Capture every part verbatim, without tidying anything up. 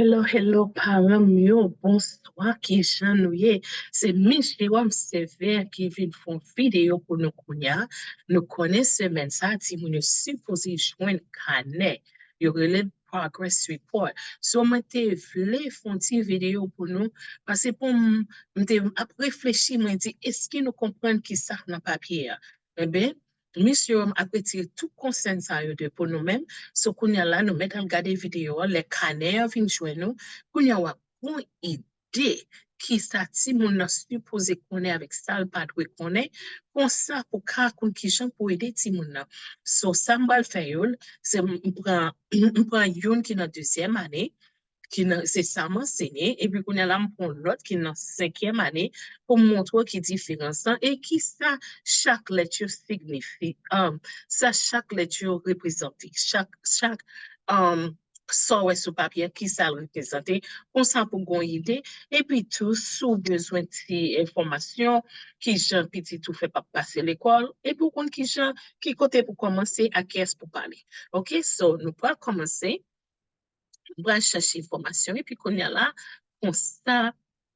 Hello, hello, paran m yo, bonswa, kijan nou ye? Se Miss Jérôme Sévère ki vin fè yon videyo pou nou kounye a. Nou konnen semèn sa a, timoun yo sipoze jwenn kanè. Yo rele l Progress Report. So, mwen te vle fè yon ti videyo pou nou, paske pou m, m te ap reflechi, mwen di, èske nou konprann ki sa k nan papye a? Enben, Miss Jérôme ap retire tout konsèn sa yo de pou nou menm. So, kounye a la, nou mèt al gade videyo a, lè kanè a vin jwenn nou. Kounye a, w ap gon ide ki sa timoun nan sipoze konnen avèk sa l pa dwe konnen. Konsa, pou ka konn kijan pou ede timoun nan. So, sa m pral fè yo, se m pran, m pran youn ki nan dezyèm ane, ki nan, se sa m ansenye, epi kounye a la, m pran lòt ki nan senkyèm ane, pou m montre w ki diferans lan, e ki sa chak lèt yo signifi, um, sa chak lèt yo reprezante, chak, chak, um, sa w wè sou papye a, ki sa l reprezante, konsa pou gon ide, epi tou, si w bezwen ti enfòmasyon, kijan pitit ou fè p ap pase lekòl, epi w konn kijan, ki kote pou kòmanse, ak kiyès pou pale. Ok, so, nou pral kòmanse. M pral chèche enfòmasyon, epi kounye a la, konsa,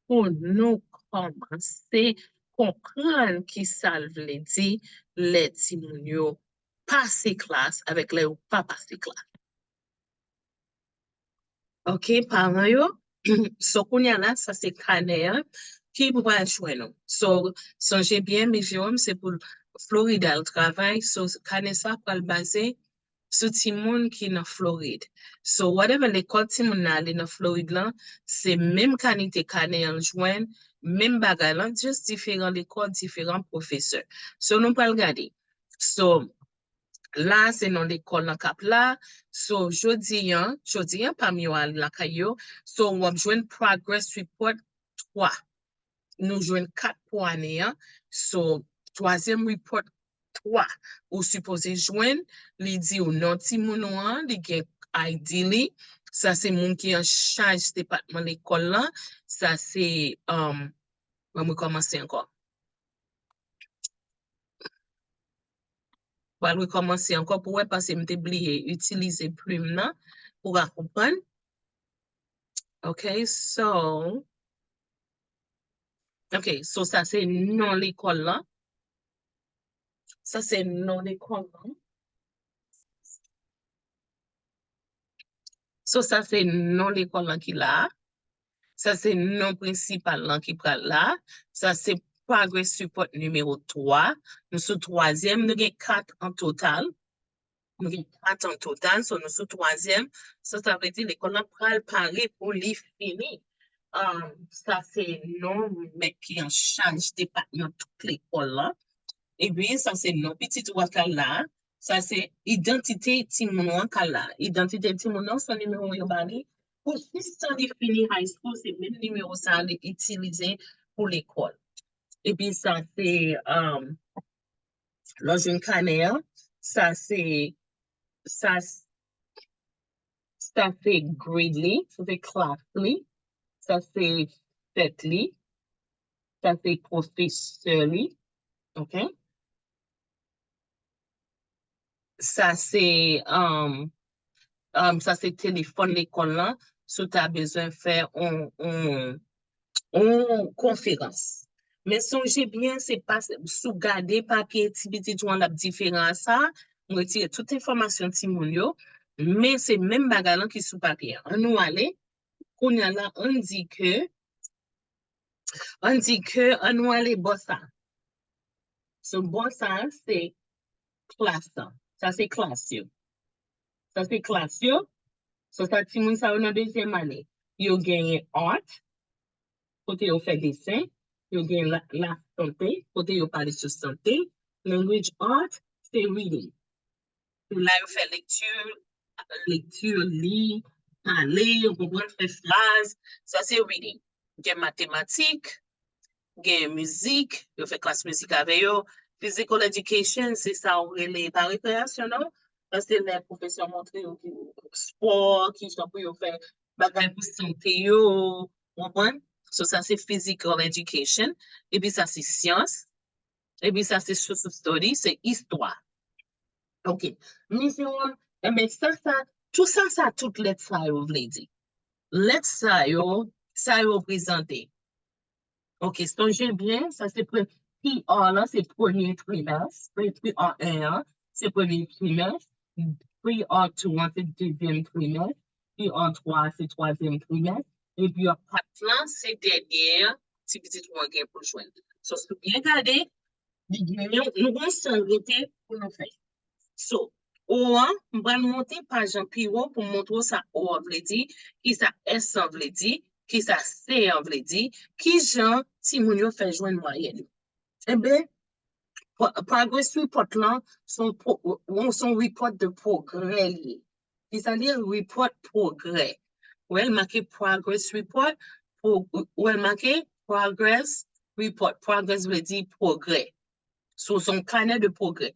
pou nou kòmanse konprann ki sa l vle di lè timoun yo pase klas avèk lè yo pa pase klas. Ok, paran yo. So, kounye a la, sa se kanè a ki pou pral jwenn nou. So, sonje byen, Miss Jérôme, se pou Florida l travay. So, kanè sa pral baze sou timoun ki nan Florid. So, whatever lekòl timoun nan ale nan Florid lan, se menm kalite kanè an l jwenn, menm bagay lan, just diferan lekòl, diferan pwofesè. So, nou pral gade. So, la, se non lekòl lan k ap la. So, jodi a, jodi a, pa m yo al lakay yo. So, w ap jwenn Progress Report twa. Nou jwenn kat pou ane a. So, twazyèm report twa ou sipoze jwenn, li di w non timoun ou an, li gen I D li. Sa se moun ki an chaj depatman lekòl lan. Sa se, um, ban mwen kòmanse ankò. Pral rekòmanse ankò pou wè, paske m te bliye itilize plim nan pou w ka konprann. Ok, so, ok, so sa se non lekòl lan. Sa se non lekòl lan. So, sa se non lekòl lan ki la a. Sa se non prensipal lan ki pral la. Sa se Progress Report nimewo twa. Nou sou twazyèm, nou gen kat an total. Nou gen kat an total, so nou sou twazyèm. So, sa vle di lekòl lan pral pare pou li fini. Um, sa se non mèt ki an chaj depatman tout lekòl lan. Epi, sa se non pitit ou a k al la. Sa se idantite timoun ou an k al la. Idantite timoun nan, se nimewo yo ba li. Pou jistan li fini high school, se menm nimewo sa a li itilize pou lekòl. Epi sa se, um, lè w jwenn kanè an, sa se, sa, sa se grade li, sa se klas li, sa se fèt li, sa se pwofesè li, ok? Sa se, um, um, sa se telefòn lekòl lan, si w ta bezwen fè on, on, on konferans. Men sonje byen, se pa, si w gade papye ti pitit ou an, l ap diferan a sa, m retire tout enfòmasyon timoun yo, men se menm bagay lan ki sou papye a. Ann nou ale, kounye a la, ann di ke, ann di ke, ann nou ale bò sa. So, bò sa, se klas lan. Sa se klas yo. Sa se klas yo. So, sa timoun sa yo nan dezyèm ane. Yo genyen art, kote yo fè desen. Yo gen la, la sante, kote yo pale sou sante. Language art, se reading. Se la yo fè lekti, lekti, li, pale, yo konprann, fè fraz. Sa se reading. Gen matematik, gen mizik, yo fè klas mizik avè yo. Physical education, se sa ou rele, pa rekreyasyon, non? Paske lè pwofesè montre yo ki spò, ki jan pou yo fè bagay pou sante yo, ou konprann? So, sa se physical education. Epi sa se syans. Epi sa se social study, se istwa. Ok. Miss Jérôme, enben, sa, sa, tout sa, sa, tout lèt sa yo vle di. Lèt sa yo, sa yo reprezante. Ok, sonje byen, sa se pre, P R lan, se premye trimès, pre, P R en an, se premye trimès, P R two an, se dezyèm trimès, P R twa, se twazyèm trimès, e P R four lan, se dènye an, ti pitit ou an gen pou l jwenn. So, si w byen gade, li gen yon, nou gen yon sèl rete pou nou fè. So, O an, m pral monte paj an pi wo pou m montre w sa O an vle di, ki sa S an vle di, ki sa C an vle di, ki jan timoun yo fè jwenn mwayèn yo. Enben, pro- progress report lan, se yon pro- se yon report de pwogrè li ye. Ki sa li ye? Report pwogrè. Ou wè l make progress report, pro- ou wè l make progress report. Progress vle di pwogrè. So, se yon kanè de pwogrè.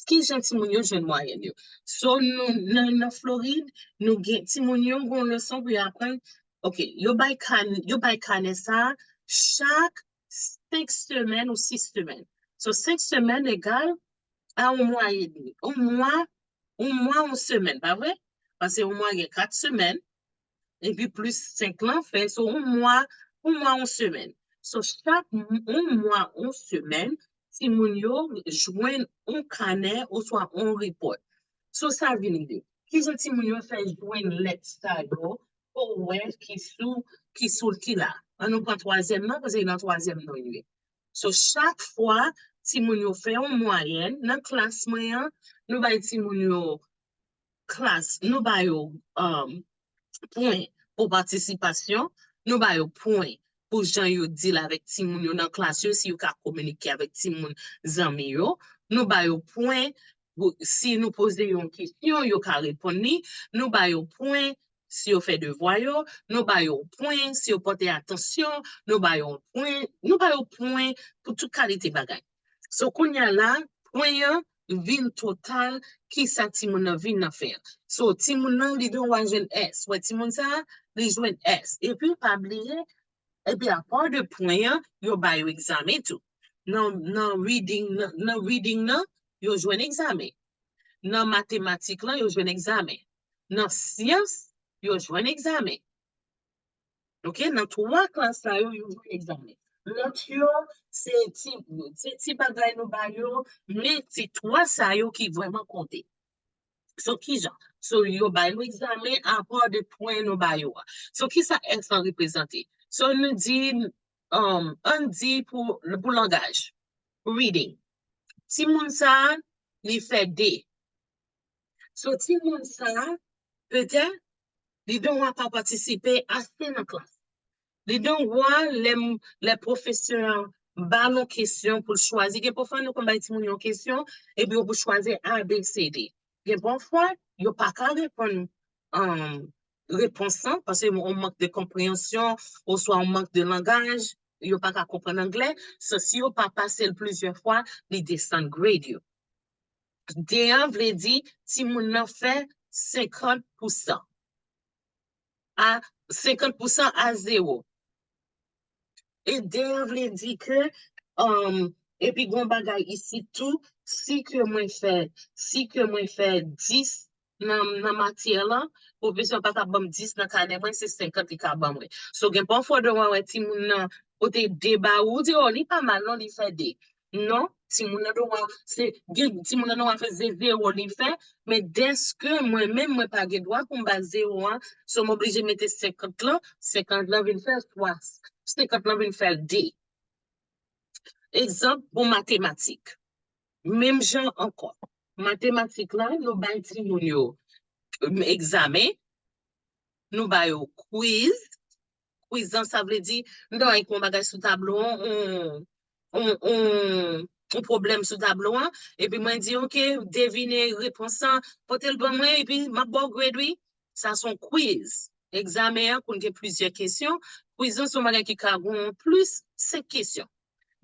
Ki jan timoun yo jwenn mwayèn yo? So, nou, nan, nan Florid, nou gen, timoun yo gen yon leson pou yo aprann. Ok, yo bay kan, yo bay kanè sa a chak senk semèn ou sis semèn. So, senk semèn egal a yon mwa edmi. Yon mwa, yon mwa, yon semèn, pa vre? Paske yon mwa gen kat semèn, epi plis senk lan fè, so, yon mwa, yon mwa, yon semèn. So, chak m- yon mwa, yon semèn, timoun yo jwenn yon kanè oswa yon repòt. So, sa vin di, ki jan timoun yo fè jwenn lèt sa yo, pou w wè ki sou, ki sou ki la? An nou pran twazyèm nan, paske nan twazyèm nan yo ye. So, chak fwa timoun yo fè yon mwayèn, nan klas mwen an, nou bay timoun yo klas, nou ba yo um, pwen pou patisipasyon, nou ba yo pwen pou jan yo deal avèk timoun yo nan klas yo, si yo ka kominike avèk timoun zanmi yo, nou ba yo pwen pou, si nou poze yo yon kesyon, yo ka reponn li, nou ba yo pwen si yo fè devwa yo, nou ba yo pwen si yo pote atansyon, nou ba yo pwen, nou ba yo pwen pou tout kalite bagay. So, kounye a la, pwen an vin total ki sa timoun nan vin nan fè an. So, timoun nan, li dwe jwenn S. Wè, timoun sa, li jwenn S. Epi, pa bliye, epi apa de pwen an, yo ba yo egzamen tou. Nan, nan reading, nan, nan reading nan, yo jwenn egzamen. Nan matematik lan, yo jwenn egzamen. Nan syans, yo jwenn egzamen. Ok, nan twa klas sa yo, yo jwenn egzamen. Lòt yo, se ti, se ti bagay nou ba yo, men se twa sa yo ki vrèman konte. So, ki jan? So, yo ba yo egzamen apa de pwen nou ba yo a. So, ki sa S lan reprezante? So, nou di, um, ann di pou, pou langaj, reading. Timoun sa, li fè de. So, timoun sa, petèt, li dwe pa patisipe ase nan klas. Li dwe lè, lè pwofesè an ba l yon kesyon pou l chwazi. Gen pafwa nou konn bay timoun yon kesyon, epi yo pou chwazi A, B, C, D. Gen pafwa, yo pa ka reponn um, repons lan, paske yon mank de konpreyansyon, oswa yon mank de langaj, yo pa ka konprann anglè. So, si yo pa pase l plizyè fwa, li desann grade yo. D an vle di timoun nan fè senkant pousan. A, senkant pousan a zewo. E D an vle di ke, um, epi gon bagay isit tou, si ke mwen fè, si ke mwen fè dis nan, nan matyè lan, pwofesè pa ka ban m dis nan kanè mwen, se senkant li ka ban mwen. So, gen pafwa w wè timoun nan pote de ba ou, ou di, oh, li pa mal non, li fè de. Non, timoun nan dwe, se, gen, timoun nan dwe fè se zewo li fè, men dèske mwen menm, mwen pa gen dwa pou m ba zewo an, so m oblije mete senkant lan, senkant lan vin fè twa, senkant lan vin fè de. Egzanp pou matematik. Menm jan ankò. Matematik la, nou bay timoun yo, um, egzamen, nou ba yo quiz. Quiz lan, sa vle di, m ta wè yon bagay sou tablo an, on, on, on, on pwoblèm sou tablo an, epi mwen di, ok, devine repons lan, pote l ban mwen, epi m ap ba w grade, wi. Sa se yon quiz. Egzamen an konn gen plizyè kesyon. Quiz lan se yon bagay ki ka gen plis senk kesyon.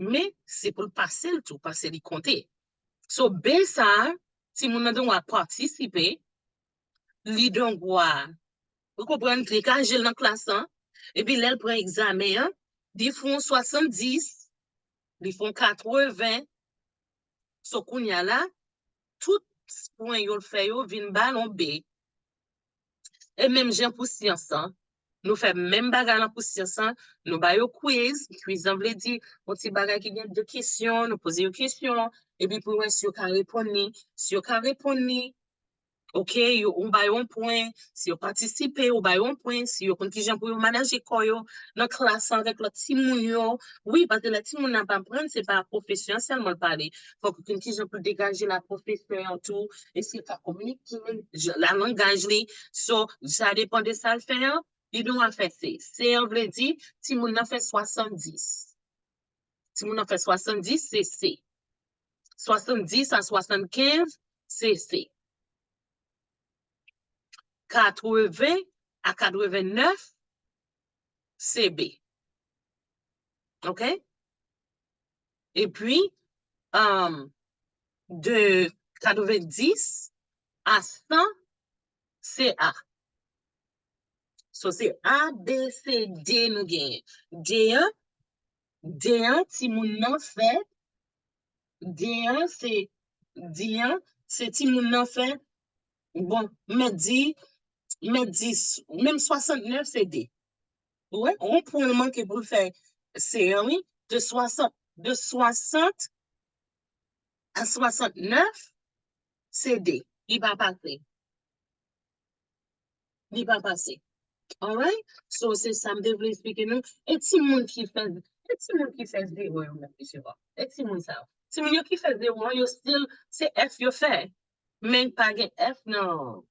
Men, se pou l pase l tou, paske li konte. So, B sa a, timoun nan dwe patisipe, li dwe, ou konprann, li ka jwe l nan klas lan, epi lè l pran egzamen an, li fè yon swasanndis, li fè yon katreven. So, kounye a la, tout pwen yo l fè yo vin ba l yon B. E menm jan pou syans lan. Nou fè menm bagay lan pou syans lan, nou ba yo quiz. Quiz lan vle di yon ti bagay ki gen de kesyon, nou poze yo kesyon, epi pou wè si yo ka reponn li. Si yo ka reponn li, ok, yo, ou ba yo yon pwen. Si yo patisipe, ou ba yo yon pwen. Si yo konn kijan pou yo manaje kò yo nan klas avèk lòt timoun yo. Wi, paske lè timoun nan ap aprann, se pa pwofesè an sèlman l pale. Fòk ou konn kijan pou degaje la pwofesè an tou. Eske l ka kominike, jan, la langaj li. So, sa depann de sa l fè an. Li gen yon afè C. C an vle di, timoun nan fè swasanndis. Timoun nan fè swasanndis, se C. Swasanndis a swasannkenz, se C. Katreven a katrevennnèf, se B. Ok? Epi, um, de katrevendis a san, se A. So, se A, B, C, D nou genyen. D an, D an, timoun nan fè. D an, se, D an, se timoun nan fè. Bon, mèt di, mèt di, menm swasantnèf, se D. Ou wè, yon pwen l manke pou l fè C an, wi. De swasant, de swasant a swasantnèf, se D. Li pa pase. Li pa pase. Alright? So, se sa m te vle eksplike nou. E timoun ki fè, e timoun ki fè zewo yo menm, mesye, bon. E timoun sa yo. Timoun yo ki fè zewo an, yo still, se F yo fè. Men pa gen F nan,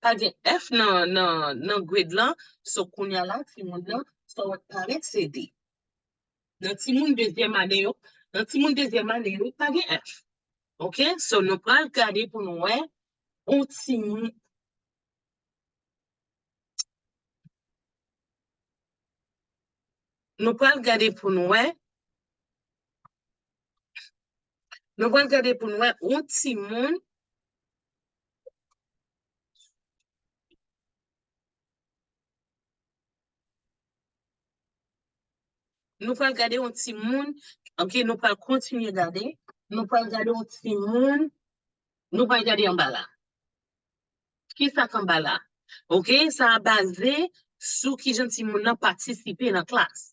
pa gen F nan, nan, nan grade lan. So, kounye a la, timoun nan, sa w ap parèt, se D. Nan timoun dezyèm ane yo, nan timoun dezyèm ane yo, pa gen F. Ok? So, nou pral gade pou nou wè, yon timoun, nou pral gade pou nou wè, nou pral gade pou nou wè, yon timoun, nou pral gade yon timoun, ok, nou pral kontinye gade, nou pral gade yon timoun, nou pral gade anba la. Kisa k anba la? Ok, sa a baze sou kijan timoun nan patisipe nan klas.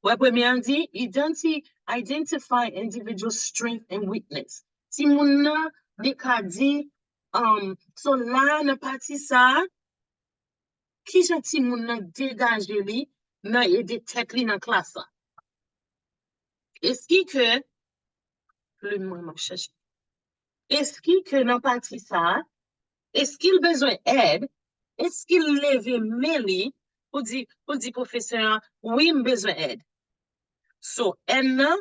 Wè, premye an di, identi-, identify individual strength and weakness. Timoun nan, li ka di, um, so la, nan pati sa a, kijan timoun nan degaje li nan ede tèt li nan klas la? Eski ke, plim mwen m ap chèche. Eski ke nan pati sa a, eski l bezwen èd? Eski l leve men li pou di, pou di pwofesè an, wi, m bezwen èd? So, N nan,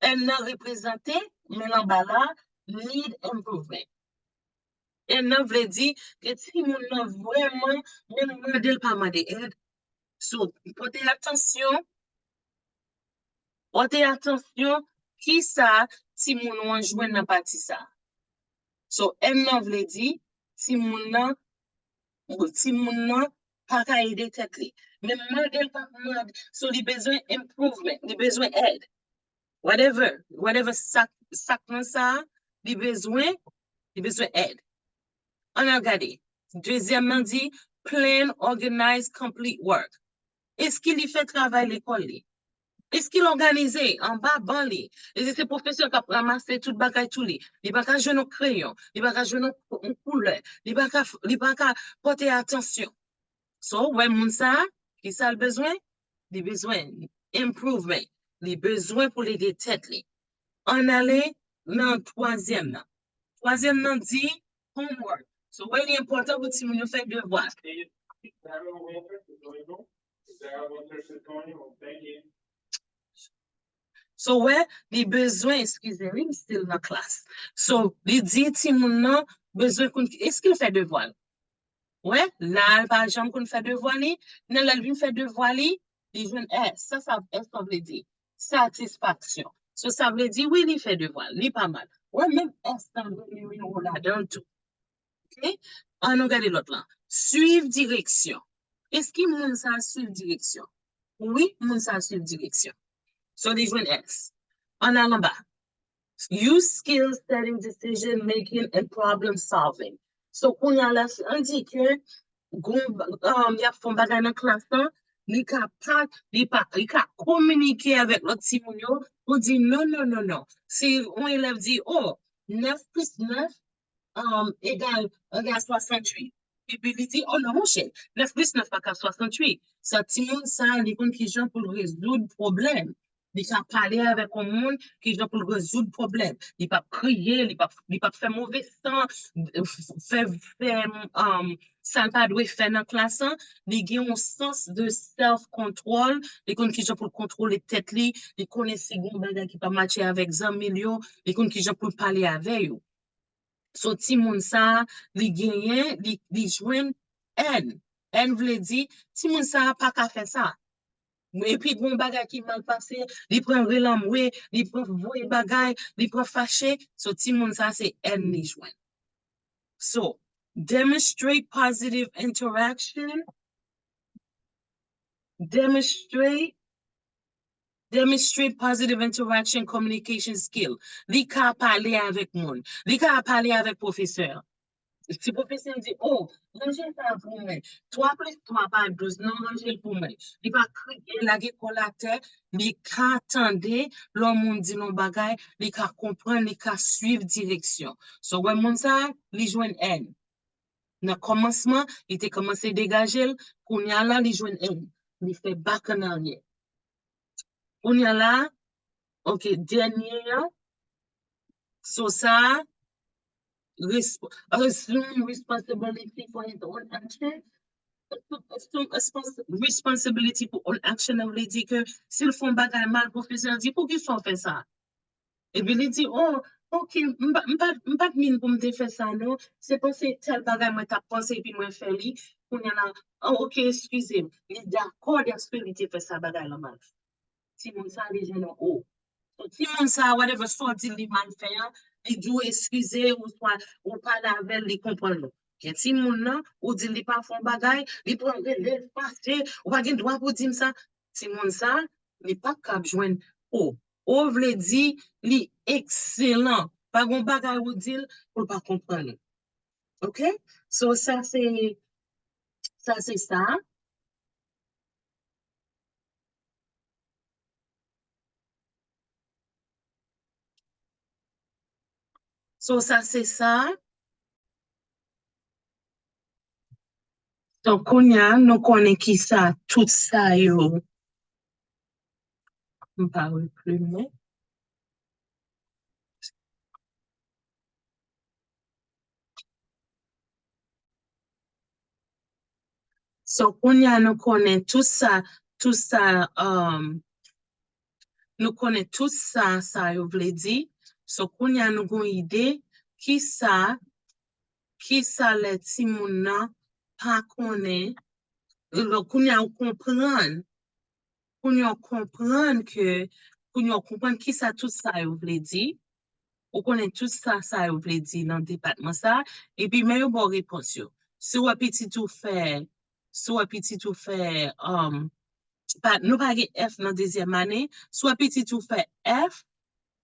N nan reprezante, men l anba la, need improvement. N nan vle di ke timoun nan vrèman, menm mande l pa mande èd. So, pote atansyon, pote atansyon, kisa timoun ou an jwenn nan pati sa a. So, N nan vle di, timoun nan, timoun nan pa ka ede tèt li. Men mande l pa mande, so li bezwen improvement, li bezwen èd. Whatever, whatever sa k, sa k nan sa a, li bezwen, li bezwen èd. Ann al gade. Dezyèm nan di, plan, organize, complete work. Eski li fè travay lekòl li? Eski l òganize anba ban li? Eski se pwofesè k ap ranmase tout bagay sou li? Li pa ka jwenn yon kreyon, li pa ka jwenn yon, yon koulè, li pa ka, li pa ka pote atansyon. So, wè moun sa a, kisa l bezwen? Li bezwen improvement. Li bezwen pou l ede tèt li. Ann ale nan twazyèm nan. Twazyèm nan di homework. So, wè, li enpòtan pou timoun yo fè devwa. So, wè, li bezwen, eskize, wi, m still nan klas. So, li di timoun nan bezwen konn, èske l fè devwa l? Wè, la, l pa janm konn fè devwa li, men lè l vin fè devwa li, li jwenn S. Sa, sa S lan vle di? Satisfaksyon. So, sa vle di, wi, li fè devwa l, li pa mal. Wè, menm S lan gen nimewo ladan l tou. Ok? Ann nou gade lòt lan. Swiv direksyon. Èske moun sa a swiv direksyon? Wi, moun sa a swiv direksyon. So, li jwenn S. Ann al anba. Use skills setting, decision making and problem solving. So, kounye a la, ann di ke gon, um, y ap fè yon bagay nan klas lan, li ka pa, li pa, li ka kominike avèk lòt timoun yo pou di non, non, non, non. Si yon elèv di, oh, nèf plis nèf, um, egal, egal swasanntuit. Epi li di, oh non, monchè, nèf plis nèf pa ka swasanntuit. Sa timoun sa, li konn kijan pou l rezoud pwoblèm. Li ka pale avèk yon moun, kijan pou l rezoud pwoblèm. Li p ap kriye, li p ap, li p ap fè move san, fè, fè, um, sa l pa dwe fè nan klas lan. Li gen yon sans de self control. Li konn kijan pou l kontwole tèt li. Li konnen si gen yon bagay ki pa matche avèk zanmi l yo. Li konn kijan pou l pale avè yo. So, timoun sa, li genyen, li, li jwenn N. N vle di, timoun sa pa ka fè sa. Epi, gon bagay ki mal pase, li pran relanmwe, li pran voye bagay, li pran fache. So, timoun sa, se N li jwenn. So, demonstrate positive interaction. Demonstrate, demonstrate positive interaction communication skill. Li ka pale avèk moun. Li ka pale avèk pwofesè. Si pwofesè di, oh, ranje sa pou mwen. Twa plis twa pa douz, non, ranje l pou mwen. Li pa kriye, lage kò l atè, li ka tande, lè yon moun di l yon bagay, li ka konprann, li ka swiv direksyon. So, wè moun sa, li jwenn N. Nan kòmansman, li te kòmanse degaje l, kounye a la, li jwenn N. Li fè back an aryè. Kounye a la, ok, dènye an, so sa, resp- assume responsibility for his own action. Assume respons- responsibility for own action, sa vle di ke si l fè yon bagay mal, pwofesè a di, poukisa w fè sa? Epi li di, oh, ok, m pa, m pa, m pa t min pou m te fè sa, non. Se panse tèl bagay mwen t ap panse, epi mwen fè li. Kounye a la, oh, ok, eskize m. Li dakò dèske li te fè sa bagay lan mal. Timoun sa, li jwenn yon O. So, timoun sa, whatever sa w di l li mal fè an, li di w eskize, ou swa ou pale avè l, li konprann ou. Gen timoun nan, ou di l li pa fè yon bagay, li pran rele, l fache, ou pa gen dwa pou di m sa. Timoun sa, li pa kab jwenn O. O vle di li ekselan. Pa gon bagay ou di l pou l pa konprann ou. Ok? So, sa se, sa se sa. So, sa se sa. Donk, kounye a, nou konnen ki sa, tout sa yo. M pa replime. So, kounye a, nou konnen tout sa, tout sa, um, nou konnen tout sa, sa yo vle di. So, kounye a, nou gon ide ki sa, ki sa lè timoun nan pa konnen. Donk, kounye a, ou konprann. Kounye a, ou konprann ke, kounye a, ou konprann ki sa tout sa yo vle di. Ou konnen tout sa, sa yo vle di nan depatman sa. Epi, men yo ba w repons yo. Si w wè pitit ou fè, si w wè pitit ou fè, um, pa, nou pa gen F nan dezyèm ane. Si w wè pitit ou fè F,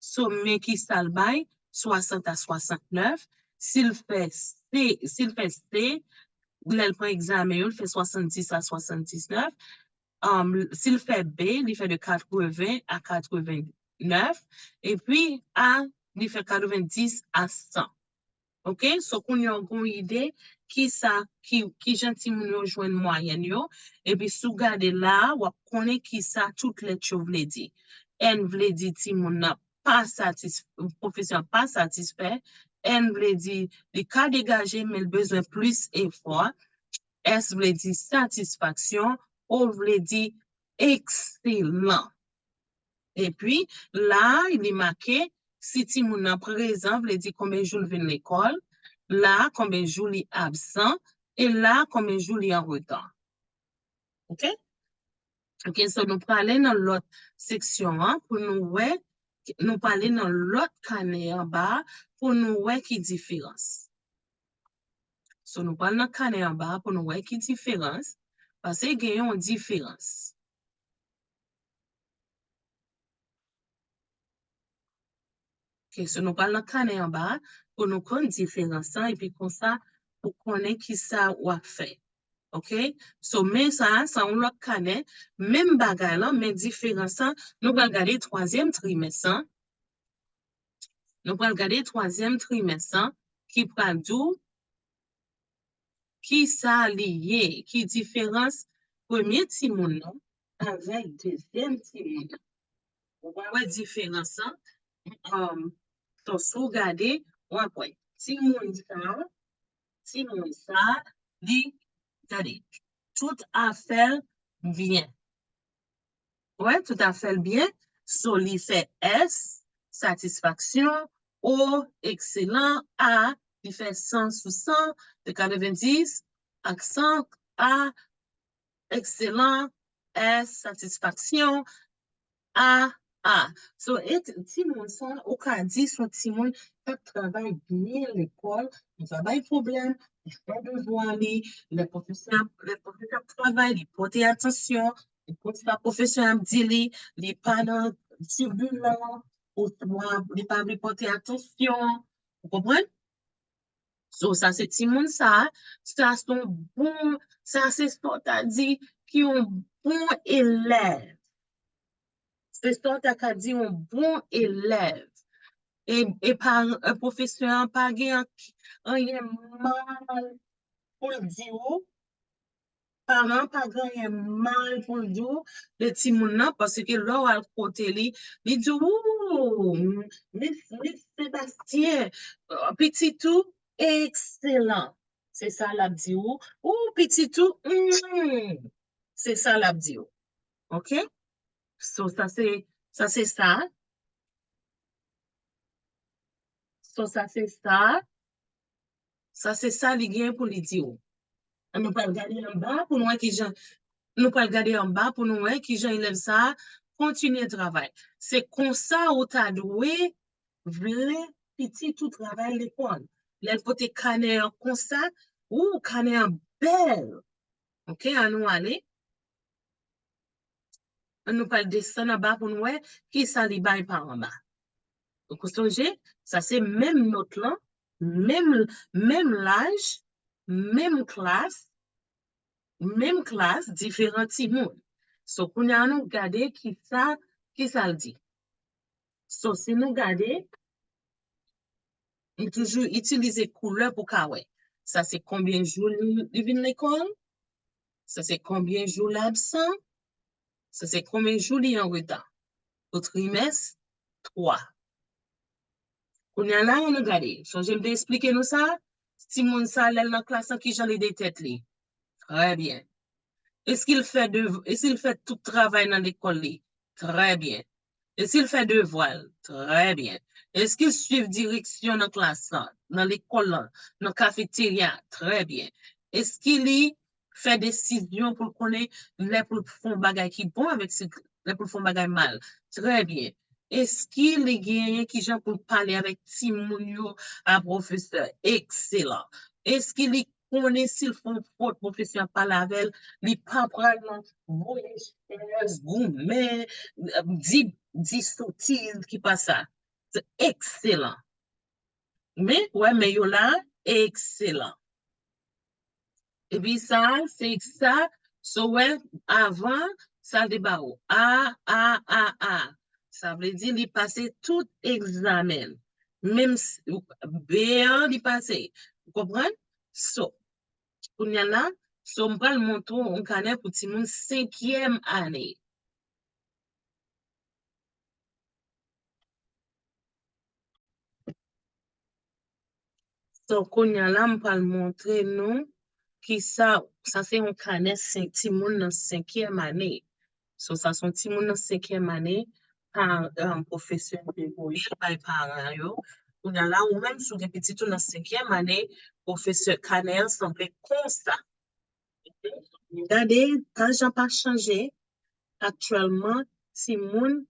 so men ki sa l bay, swasant a swasantnèf. Si l fè C, si l fè C, lè l pran egzamen yo, l fè swasanndis a swasanndiznèf. Um, si l fè B, li fè de katreven a katreven nèf, epi A, li fè katrevendis a san. Ok? So, kounye a w gon ide ki sa, ki, ki jan timoun yo jwenn mwayèn yo, epi si w gade la a, w ap konnen ki sa tout lèt yo vle di. N vle di timoun nan pa satis-, pwofesè an pa satisfè. N vle di li ka degaje, men l bezwen plis efò. S vle di satisfaksyon. O vle di ekselan. Epi, la a, li make, si timoun nan prezan, vle di konbyen jou l vin lekòl, la a, konbyen jou li absan, e la a, konbyen jou li an reta. Ok? Ok, so nou prale nan lòt seksyon an pou nou wè, nou prale nan lòt kanè anba a pou nou wè ki diferans. So nou pral nan kanè anba a pou nou wè ki diferans, paske gen yon diferans. Ok, so nou pral nan kanè anba a pou nou konn diferans lan, epi konsa ou konnen ki sa w ap fè. Ok? So, men sa, sa yon lòt kanè, menm bagay lan, men diferans lan, nou pral gade twazyèm trimès lan. Nou pral gade twazyèm trimès lan, ki pral di w ki sa li ye, ki diferans premye timoun nan avèk dezyèm timoun nan. Ou va wè diferans lan. Um, so, si w gade, w ap wè. Timoun sa, timoun sa, li, gade, tout afè l byen. Wè, tout afè l byen. So, li fè S, satisfaksyon, O, ekselan, A, li fè san sou san, de katrevenndis, aksan, A, ekselan, S, satisfaksyon, A, A. So, e t-, timoun sa, ou ka di se yon timoun k ap travay byen lekòl, li pa bay pwoblèm, li fè devwa li, lè pwofesè, lè pwofesè ap travay, li pote atansyon, li pote sa pwofesè ap di li, li pa nan tibilan, oswa li pa vle pote atansyon. Ou konprann? So, sa se timoun sa, sa se yon bon, sa se sa w ta di ki yon bon elèv. Se sa w ta ka di yon bon elèv. E, e pa, e pwofesè an pa gen an-, anyen mal pou l di w. Paran pa gen anyen mal pou l di w de timoun nan, paske lè w al kote li, li di w, "Ou, mis, mis Sebastien, pitit ou ekselan." Se sa l ap di w. "Ou, pitit ou, mm." Se sa l ap di w. Ok? So, sa se, sa se sa. So, sa se sa. Sa se sa li gen pou li di w. An nou pral gade anba pou nou wè kijan, nou pral gade anba pou nou wè kijan elèv sa a kontinye travay. Se konsa ou ta dwe vle pitit ou travay lekòl. Lè l pote kanè an konsa, ou kanè an bèl. Ok, an nou ale. An nou pral desann anba pou nou wè kisa li bay pa anba. Donk, ou sonje, sa se menm nòt lan, menm, menm laj, menm klas, menm klas, diferan timoun. So, kounye a nou gade kisa, kisa l di. So, si nou gade, m toujou itilize koulè pou ka wè. Sa se konbyen jou li, li vin lekòl? Sa se konbyen jou l absan? Sa se konbyen jou li an reta? Pou trimès twa. Kounye a la, ann nou gade. Sonje m te eksplike nou sa? Timoun sa, lè l nan klas lan, kijan li de tèt li? Trè byen. Èske l fè dev-, èske l fè tout travay nan lekòl li? Trè byen. Èske l fè devwa l? Trè byen. Èske l swiv direksyon nan klas lan, nan lekòl lan, nan kafeterya? Trè byen. Èske li fè desizyon pou l konnen lè pou l fè yon bagay ki bon avèk si, lè pou l fè yon bagay mal? Trè byen. Èske li genyen kijan pou l pale avèk timoun yo a pwofesè? Ekselan. Èske li konnen si l fè yon fot, pwofesè ap pale avè l, li pa pral nan voye chèz, goumen, di, di sotiz ki pa sa? Se ekselan. Men, wè, men yo la, ekselan. Epi sa, se sa, so wè, avan, sa te ba ou. A, A, A, A. Sa vle di li pase tout egzamen. Menm s-, B an, li pase. Ou konprann? So, kounye a la, so m pral montre w yon kanè pou timoun senkyèm ane. So, kounye a la, m pral montre nou kisa, sa se yon kanè senk, timoun nan senkyèm ane. So, sa se yon timoun nan senkyèm ane, pa, um, pwofesè te voye l bay paran yo. Kounye a la, ou menm, si w gen pitit ou nan senkyèm ane, pwofesè, kanè an sanble konsa. Gade, paj lan pa chanje. Aktyèlman, timoun,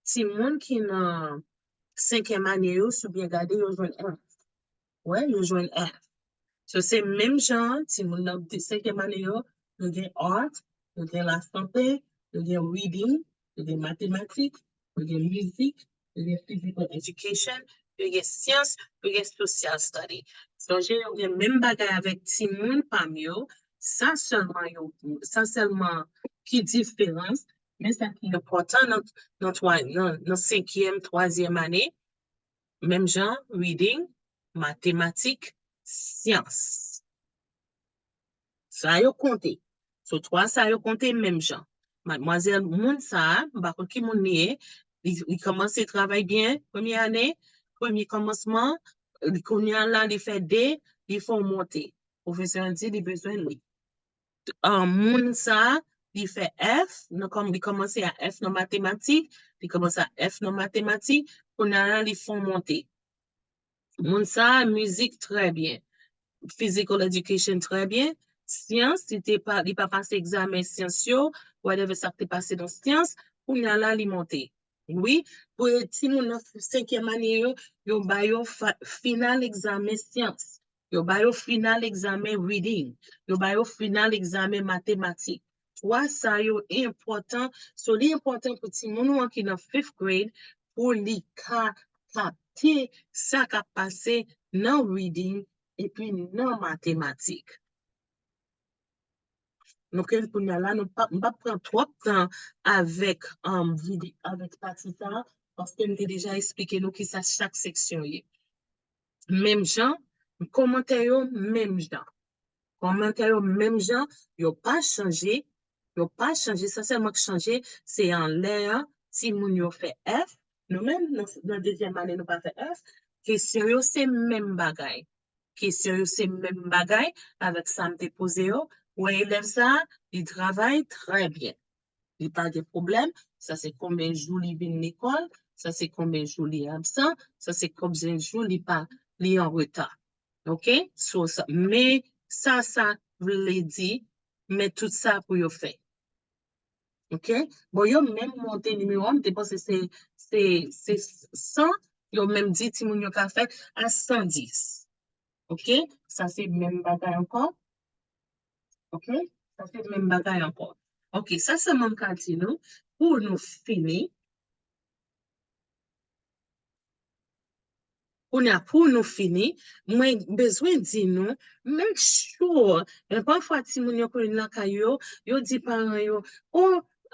timoun ki nan senkyèm ane yo, si w byen gade, yo jwenn F. Wè, yo jwenn F. So, se menm jan, timoun nan de senkyèm ane yo, yo gen art, yo gen lasante, yo gen reading, yo gen matematik, yo gen mizik, yo gen physical education, yo gen syans, yo gen social study. Sonje, yo gen menm bagay avèk timoun pa m yo, Sa sèlman yo, sa sèlman ki diferans, men sa ki enpòtan nan, nan, twa- nan, nan senkyèm, twazyèm ane, menm jan, reading, matematik, syans. Sa yo konte. So, twa sa yo konte menm jan. Madmwazèl, moun sa a, m pa konn ki moun li ye, li, li kòmanse travay byen, premye ane, premye kòmansman, li kounye a la, li fè de, li fè yon monte. Pwofesè an di li bezwen li. Ah, moun sa a, li fè F, nan kòm, li kòmanse a F nan matematik, li kòmanse a F nan matematik, kounye a la, li fè yon monte. Moun sa a, mizik, trè byen. Physical education, trè byen. Syans, li te pa, li pa pase egzamen syans yo, whatever sa k te pase nan syans, kounye a la, li monte. Wi, pou timoun nan senkyèm ane yo, yo ba yo fa- final egzamen syans. Yo ba yo final egzamen reading. Yo ba yo final egzamen matematik. Twa sa yo enpòtan. So, li enpòtan pou timoun ou an ki nan fifth grade pou li ka kapte sa k ap pase nan reading epi nan matematik. Nou ke kounye a la, nou pa, m p ap pran twòp tan avèk, um, vide, avèk pati sa a, paske m te deja eksplike nou kisa chak seksyon ye. Menm jan, kòmantè yo menm jan. Kòmantè yo menm jan, yo pa chanje, yo pa chanje, sa sèlman k chanje, se anlè a, timoun yo fè F, nou menm, nan, nan dezyèm ane, nou pa fè F, kesyon yo se menm bagay. Kesyon yo se menm bagay avèk sa m te poze yo. Wè elèv sa a, li travay trè byen. Li pa gen pwoblèm. Sa se konbyen jou li vin lekòl. Sa se konbyen jou li absan. Sa se konbyen jou li pa, li an reta. Oke? So, sa, men sa, sa vle di, men tout sa pou yo fè. Oke? Bon, yo menm monte nimewo a, m te panse se, se, se san, yo menm di timoun yo ka fè a san dis. Oke? Sa se menm bagay ankò. Oke? Sa se menm bagay ankò. Oke, sa sèlman m ka di nou, pou nou fini, kounye a, pou nou fini, mwen bezwen di nou, make sure, men pafwa timoun yo konn lakay yo, yo di paran yo, o,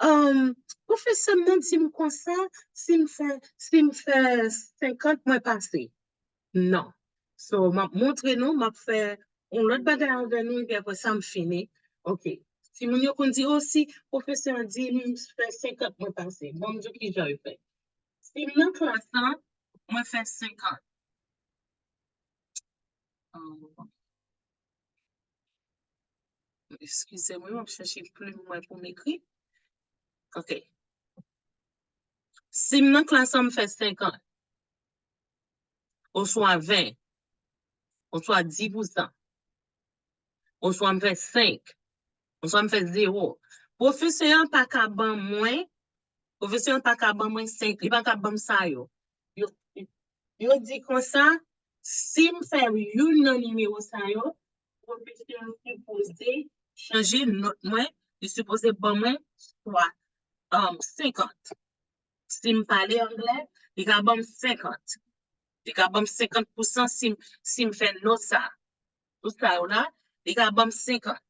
um, pwofesè m nan di m konsa, si m fè, si m fè senkant, mwen pase. Non. So, m ap montre nou, m ap fè yon lòt bagay avè nou, epi apre sa, m fini. Oke. Timoun yo konn di, o, si pwofesè an di m fè senkant, mwen pase. Bon, m di w ki jan yo fè. Si m nan klas lan, mwen fè senkant. Oh. Eskize mwen, m ap chèche plim mwen pou m ekri. Oke. Si m nan klas lan, m fè senkant. Oswa ven. Oswa dis pou san. Oswa m fè senk. Oswa m fè zewo. Pwofesè an pa ka ban mwen, pwofesè an pa ka ban mwen senk, li pa ka ban m sa yo. Yo, yo di konsa, si m fè youn nan nimewo sa yo, pwofesè an sipoze chanje nòt mwen, li sipoze ban mwen swa, um, senkant. Si m pale anglè, li ka ban m senkant. Li ka ban m senkant pou san si m, si m fè nòt sa. Tout sa yo la, li ka ban m senkant.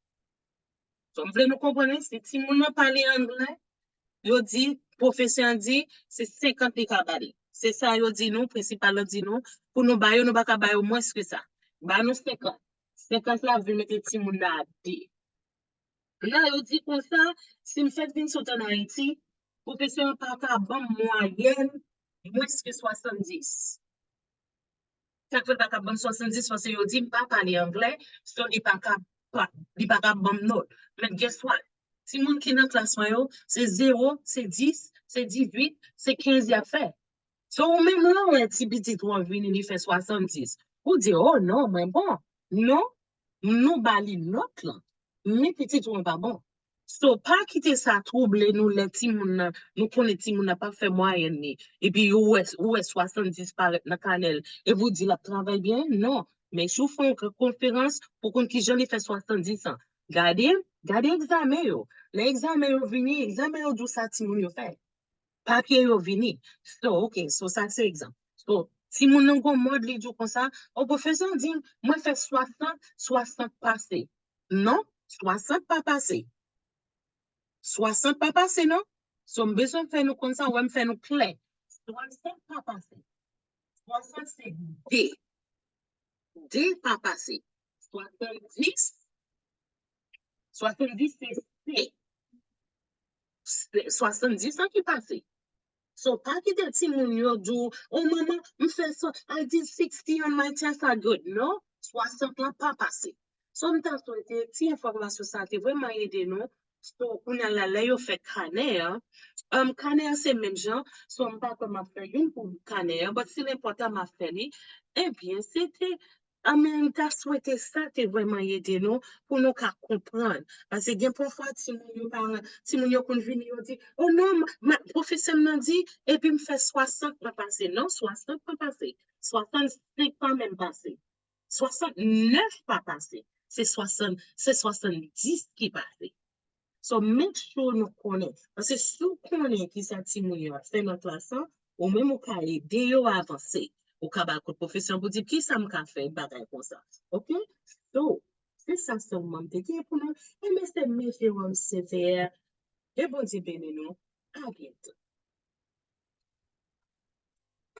So, m vle nou konprann, si timoun nan pale anglè, yo di, pwofesè an di, se senkant li ka ba li. Se sa yo di nou, prensipal lan di nou, pou nou ba yo, nou pa ka ba yo mwens ke sa. Ba nou senkant. Senkant la vin mete timoun nan a de. La, yo di konsa, si m fèk vin sot ann Ayiti, pwofesè an pa ka ban m mwayèn mwens ke swasanndis. Sa k fè l pa ka ban m swasanndis, paske yo di m pa pale anglè, so li pa ka, pa, li pa ka ban m nòt. Men guess what? Timoun ki nan klas mwen yo, se zewo, se dis, se dizuit, se kenz y ap fè. So, ou menm lè w wè ti pitit ou an vini, li fè swasanndis, ou di, o non, mwen bon. Non, nou ba li nòt lan, men pitit ou an pa bon. So, pa kite sa twouble nou lè timoun nan, nou konnen timoun nan p ap fè mwayèn li. Epi ou wè, ou wè swasanndis parèt nan kanè l, epi ou di l ap travay byen. Non, men si w fè yon konferans pou konn kijan li fè swasanndis an, gade, gade egzamen yo. Lè egzamen yo vini, egzamen yo di w sa timoun yo fè. Papye yo vini. So, ok, so sa se egzanp. So, timoun nan gon mòd li di w konsa, o pwofesè an di m, mwen fè swasant, swasant pase. Non, Swasant pa pase. Swasant pa pase, non? So, m bezwen fè nou konn sa, wè m fè nou klè. Swasant pa pase. Swasant se de. De pa pase. Swasanndis. Swasanndis se se. Se swasanndis an ki pase. So, pa kite timoun yo di w, "Oh, manman, m fè sa, I did sixty on my test, I good." Non, swasant lan pa pase. So, m ta swete ti enfòmasyon sa te vrèman ede nou. So, kounye a la, lè yo fè kanè an, um, kanè an se menm jan. So, m pa kwè m ap fè youn pou kanè an, but si l enpòtan, m ap fè li. Ebyen, se te, I mean, m ta swete sa te vrèman ede nou pou nou ka konprann. Paske gen pafwa timoun yo pa, timoun yo konn vini, yo di, "Oh non, ma, ma, pwofesè m nan di, epi m fè swasant pa pase." Non, swasant pa pase. Swasannsenk pa menm pase. Swasantnèf pa pase. Se swasann, se swasanndis ki pase. So, make sure nou konnen. Paske si w konnen ki sa timoun yo ap fè nan klas lan, ou menm ou ka ede yo avanse. Ou ka ba kout pwofesè an pou di, "Ki sa m ka fè?" Bagay konsa. Oke? So, se sa sèlman m te gen pou nou. E mesye, mesye, Jerome Sévère, ke Bondye beni nou. A byento.